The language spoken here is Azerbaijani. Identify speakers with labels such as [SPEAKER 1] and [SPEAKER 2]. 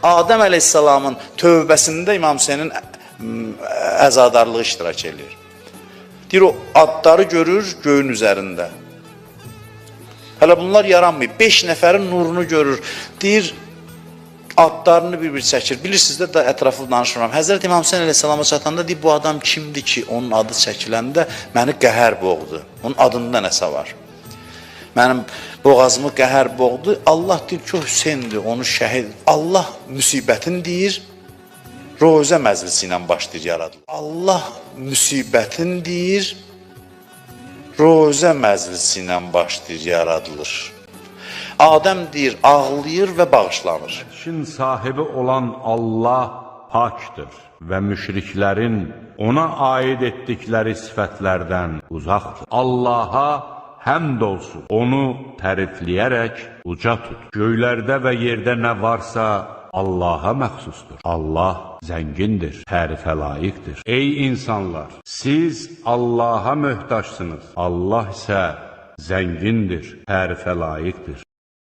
[SPEAKER 1] Adəm əleyhissalamın tövbəsində İmam Hüseynin əzadarlığı iştirak eləyir. Deyir, o adları görür göyün üzərində. Hələ bunlar yaranmayıb. 5 nəfərin nurunu görür. Deyir, adlarını bir-bir çəkir. Bilirsiniz də, da ətraflı danışmıram. Həzrət İmam Hüseyn əleyhissalama çatanda deyir, bu adam kimdir ki, onun adı çəkiləndə məni qəhər boğdu. Onun adında nəsə var. Mənim boğazımı qəhər boğdu. Allah deyir ki, o Hüseyndir, onu şəhid. Allah müsibətin deyir, rozə məclisi ilə başlayır yaradılır. Allah müsibətin deyir, rozə məclisi ilə başlayır yaradılır. Adəm deyir, ağlayır və bağışlanır.
[SPEAKER 2] Ərşin sahibi olan Allah pakdır və müşriklərin ona aid etdikləri sifətlərdən uzaqdır. Allaha həmd olsun. Onu tərifləyərək uca tut. Göylərdə və yerdə nə varsa Allaha məxsusdur. Allah zəngindir, tərifə layiqdir. Ey insanlar, siz Allaha möhtacsınız. Allah isə zəngindir, tərifə layiqdir.